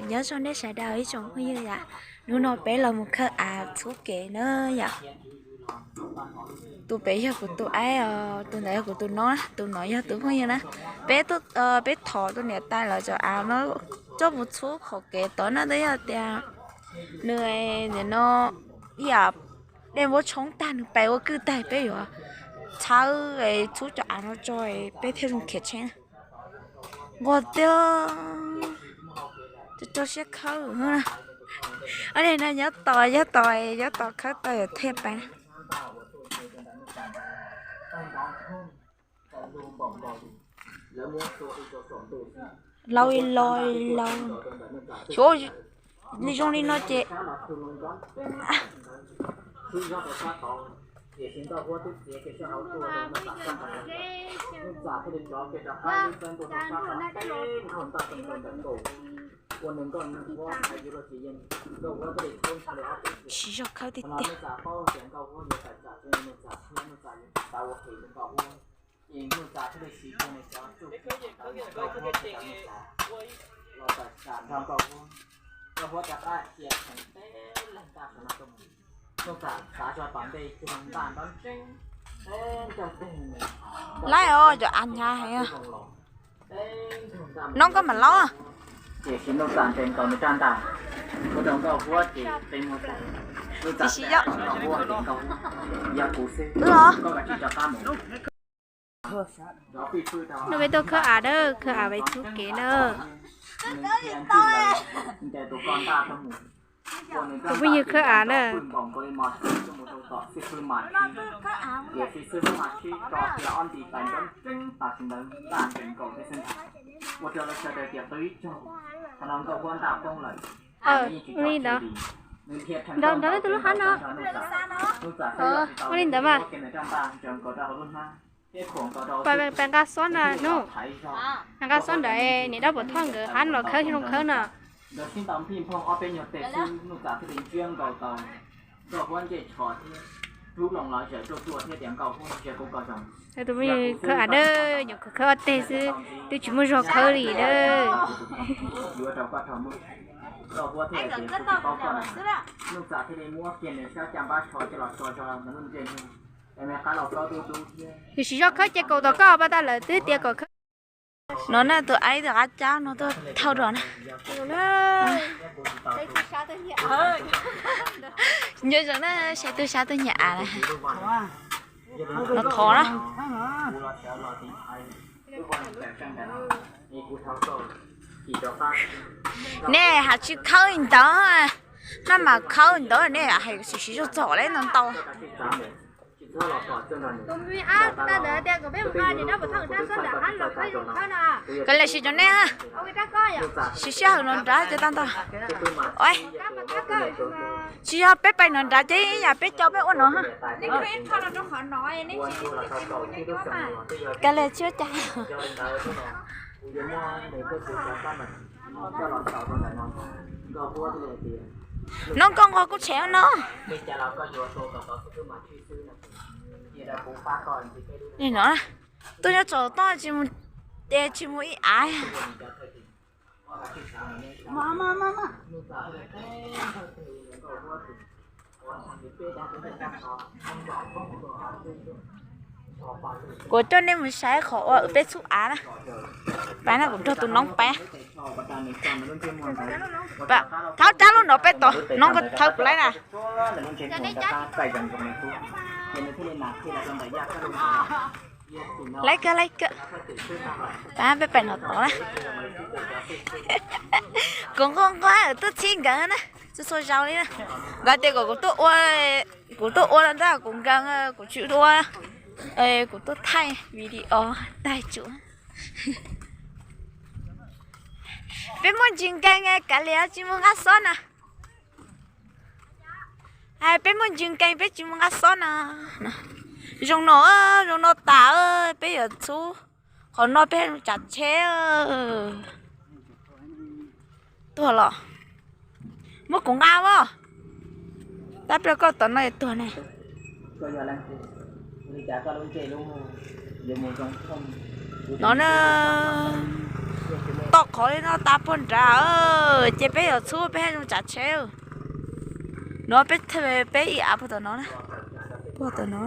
Nyob zoo nej sawv daws ib tsoom phooj ywg yom, hnub no peb los mus khawb av txhub kev na yom. Tus pem yog kuv tus aib os, tus ntawd yog kuv tus no, tus no yog tus phooj ywg na. Peb, peb thov tus niam tais lawv cov av no coj mus txhub qhov kev tod na, twb yog tias nws nim no ib yam dej npab tshoob tag nws pais ua kwj tag, peb yuav txhawb txhub cov av no tso peb thiaj zoo khiav tsheb. Nquag tiag, rau siab khawb. Ob niag no nyob tos, nyob tos, nyob tos khawb tau yog thiaj pais. Laus li laus, laus, xyov li zoo li no ces tsis zoo khawb tiag tiag. Laib os, cov av hnyav heev. Noob koj mam laub. Tiam sis yog wb os. Nub peb tuaj khawb av na, khawb av peb txhub kev na. Tus phooj ywg khawb av na. Ua li ntawd, nrog nrog leej twg lub hab no. Ua li ntawd mas. Pais nqa xob na nub, nqa xob ntawd niam dab pam thoj nkawd hab los khawb zoo khawb no. Tus phooj ywg khawb av na, nyuam qhuav khawb ob teg xwb, twb tsis muaj zog khawb li na. Tiam sis zog khawb ces kaum tom koj pab tas lawm twb tias kom khawb. No na, tus aib tus qab cab no tuaj thauj rau na. Nco zoo na, saib tub sab tub nyiam av na. Los thov na. Nej has tsis khawb ntawd, maj mam khawb ntawd, nej hais siv siv zog txog lawm no ntau. Kav liam siv cov nej, siv sij hawm no nrad cov tag nrho. Tsis yog peb pais no nrad ces yam peb caug peb ua no. Kav liam tsis ua cas. No koj nqos kuv tshem no. Li no, tuaj nyob tsaus toj tsis mus, ces tsis mus ib av. Kuv coj nej mus saib qhov uas peb txhub av na. Pab na, kuv nrog tus noob pab. Thawb rab lub no peb tod, noob koj thawb kuv laib na. Laib kawg, laib kawg. Pab peb pais no tod na. Kuv nquag nquag tuaj txhib nkawd na, txhua txhua zaus li na. Nkawd tias kom kuv tuaj ua, kuv tuaj ua los ntag, kuv nkees, kuv tsis ua, kuv tuaj thaij video tag tsuv. Peb muaj ntsis nkees, kav liam tsis mus nqa xob na. Peb muaj ntsis nkees peb tsis mus nqa xob na. Zoo no, zoo no tas peb yuav txhub qhov no peb tsav tsheb. Tuag los muab kuv nqa as. Tab plaws koj tom no tuag ne. No na, toj qhov li no tas puag nrad, ces peb yuav txhub peb haj zoo tsav tsheb. No peb, peb ib av puag tom no na, puag tom no.